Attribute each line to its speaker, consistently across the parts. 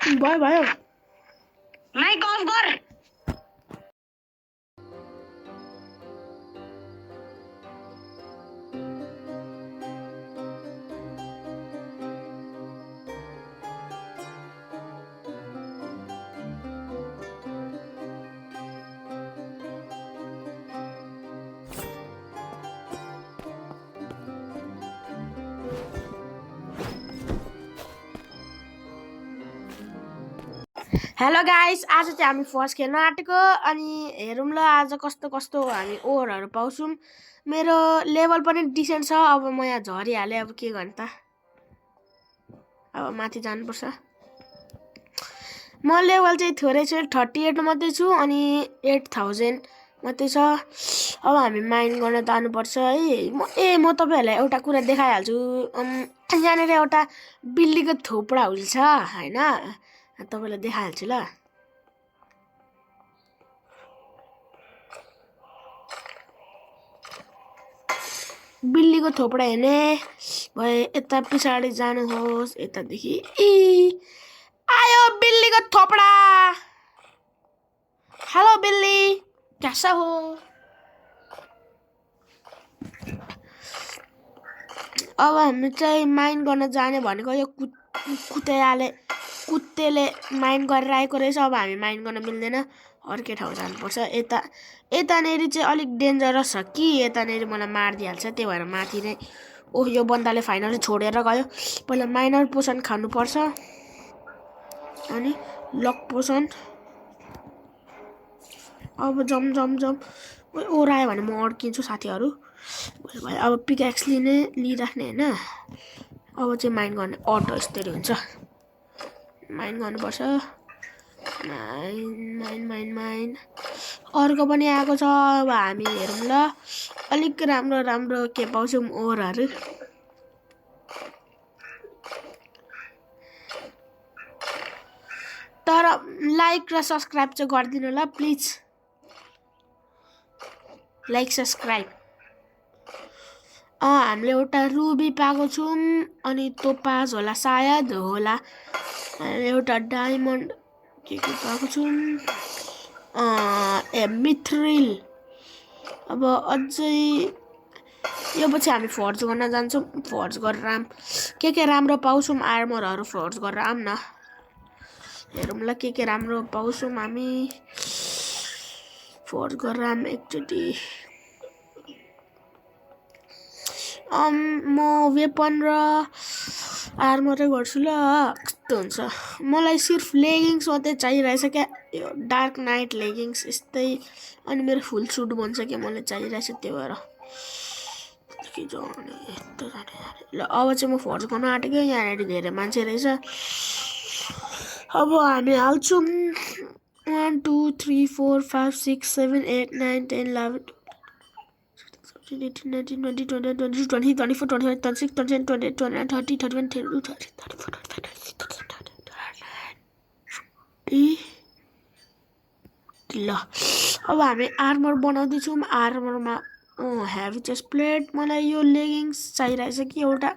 Speaker 1: भयो
Speaker 2: mic of गर।
Speaker 1: Hello guys, आज चाहिँ हामी फर्स्ट खेल्न आँटेको अनि हेरौँ ल आज कस्तो कस्तो हामी ओभरहरू पाउँछौँ। मेरो लेभल पनि डिसेन्ट छ। अब म यहाँ झरिहालेँ, अब के गर्ने त, अब माथि जानुपर्छ। म लेभल चाहिँ थोरै छु, 38 मात्रै छु अनि 8000 मात्रै छ। अब हामी माइन गर्न जानुपर्छ है। म तपाईँहरूलाई एउटा कुरा देखाइहाल्छु। यहाँनिर एउटा बिल्लीको थोपडा हुन्छ होइन, तपाईँलाई देखाइहाल्छु ल। बिल्लीको थोपडा हेर्ने भए यता पछाडि जानुहोस्, यतादेखि आयो बिल्लीको थोपडा। हेलो बिल्ली, कैसा हो? अब हामी चाहिँ माइन गर्न जाने भनेको यो कुत्तेले माइन गरेर आएको रहेछ। अब हामी माइन गर्न मिल्दैन, अर्कै ठाउँ जानुपर्छ। यतानेरि चाहिँ अलिक डेन्जरस छ कि यतानेरि मलाई मारिदिइहाल्छ, त्यही भएर माथि नै। ओह, यो बन्दाले फाइनली छोडेर गयो। पहिला माइनर पोसन खानुपर्छ अनि लक पोसन। अब जम ओरायो भने म अड्किन्छु साथीहरू। अब पिक्याक्स लिइराख्ने होइन। अब चाहिँ माइन गर्ने अटो यस्तरी हुन्छ, माइन गर्नुपर्छ। माइन अर्को पनि आएको छ। अब हामी हेरौँ ल, अलिक राम्रो के पाउँछौँ ओभरहरू। तर लाइक र सब्सक्राइब चाहिँ गरिदिनु ल प्लिज, लाइक सब्सक्राइब। हामीले एउटा रुबी पाएको छौँ अनि तोपाज होला, सायद होला। एउटा डायमन्ड के पाएको छौँ, मिथ्रिल। अब अझै यो पछि हामी फोर्ज गर्न जान्छौँ। फोर्ज गरेर के राम्रो पाउँछौँ, आर्मरहरू फोर्ज गरेर आऊँ न। हेरौँ ल के राम्रो पाउँछौँ हामी फोर्ज गरेर एकचोटि। म वेपन र आर्मरै गर्छु ल, कस्तो हुन्छ। मलाई सिर्फ लेगिङ्स मात्रै चाहिरहेछ क्या, यो डार्क नाइट लेगिङ्स यस्तै। अनि मेरो फुल सुट भन्छ क्या, मलाई चाहिरहेछ, त्यही भएर के जाने यस्तो जाने ल। अब चाहिँ म फोर्ज गर्न आँटेको, यहाँनिर धेरै मान्छे रहेछ। अब हामी हाल्छौँ 1 2 3 4 5 6 7 8 9 10 11 18 19 20 21 22 23 24 25 26 27 28 29 30 31 32 33 34 35 ल। अब हामी आर्मर बनाउँदैछौँ। आर्मरमा हेभी चेस्ट प्लेट। मलाई यो लेगिङ्स चाहिरहेछ कि एउटा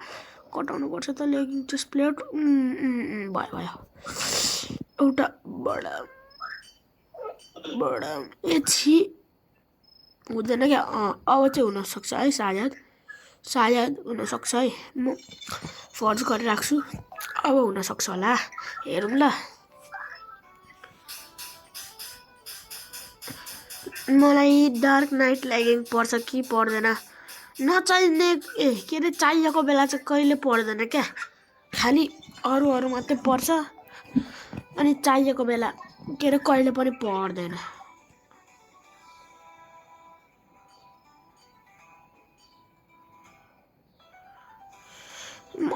Speaker 1: कटाउनु पर्छ त लेगिङ चेस्ट प्लेट। भयो एउटा बडा एछि हुँदैन क्या। अब चाहिँ हुनसक्छ है, सायद हुनसक्छ है। म फर्ज गरिराख्छु, अब हुनसक्छ होला, हेरौँ ल। मलाई डार्क नाइट लेगिङ पर्छ कि पर्दैन, नचाहिने के अरे चाहिएको बेला चाहिँ कहिले पर्दैन क्या, खालि अरू मात्रै पर्छ अनि चाहिएको बेला के अरे कहिले पनि पर्दैन।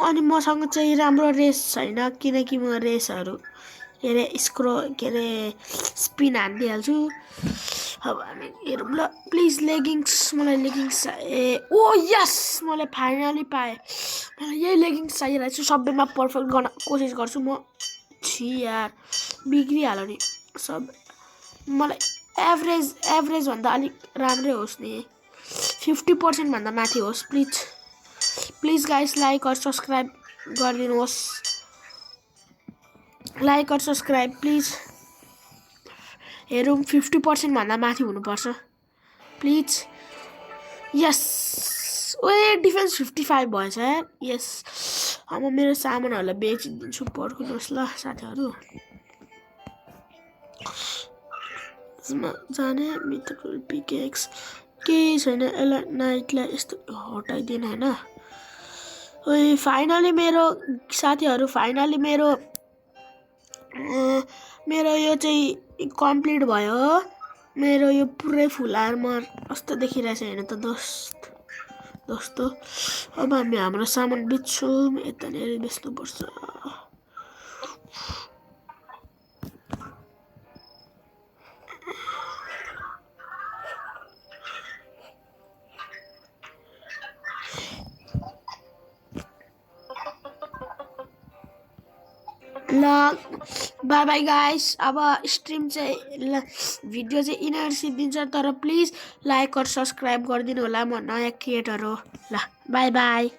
Speaker 1: अनि मसँग चाहिँ राम्रो रेस छैन, किनकि म रेसहरू के अरे स्पिन हानिदिइहाल्छु। अब हामी हेरौँ ल, प्लिज लेगिङ्स, मलाई लेगिङ्स ओ यस, मलाई फाइनली पाएँ। मलाई यही लेगिङ्स चाहिरहेको छु, सबैमा पर्फेक्ट गर्न कोसिस गर्छु म। यार बिग्रिहाल्यो नि सब। मलाई एभरेज भन्दा अलिक राम्रै होस् नि, 50% भन्दा माथि होस् प्लिज गाइस। लाइक और सब्सक्राइब गरिदिनुहोस्। लाइक और सब्सक्राइब प्लिज हेरौँ 50% भन्दा माथि हुनुपर्छ प्लिज यस ओए डिफेन्स 55 भएछ यार यस अब म मेरो सामानहरूलाई बेचिदिन्छु पर्खिनुहोस् ल साथीहरू यसमा जाने मिथोल पिकेक्स केही छैन यसलाई नाइटलाई यस्तो हटाइदिएन होइन ओए फाइनली मेरो साथीहरू फाइनली मेरो यो चाहिँ कम्प्लिट भयो मेरो यो पुरै फुल आर्मर कस्तो देखिरहेछ हेर्नु त दोस्तो अब हामी हाम्रो सामान बेच्छौँ यतानिर बेच्नुपर्छ ल बाई बाई गाइस अब स्ट्रिम चाहिँ भिडियो चाहिँ यिनीहरू सिद्धिन्छ तर प्लिज लाइक और सब्सक्राइब गरिदिनु होला म नयाँ क्रिएटर हो ल बाई बाई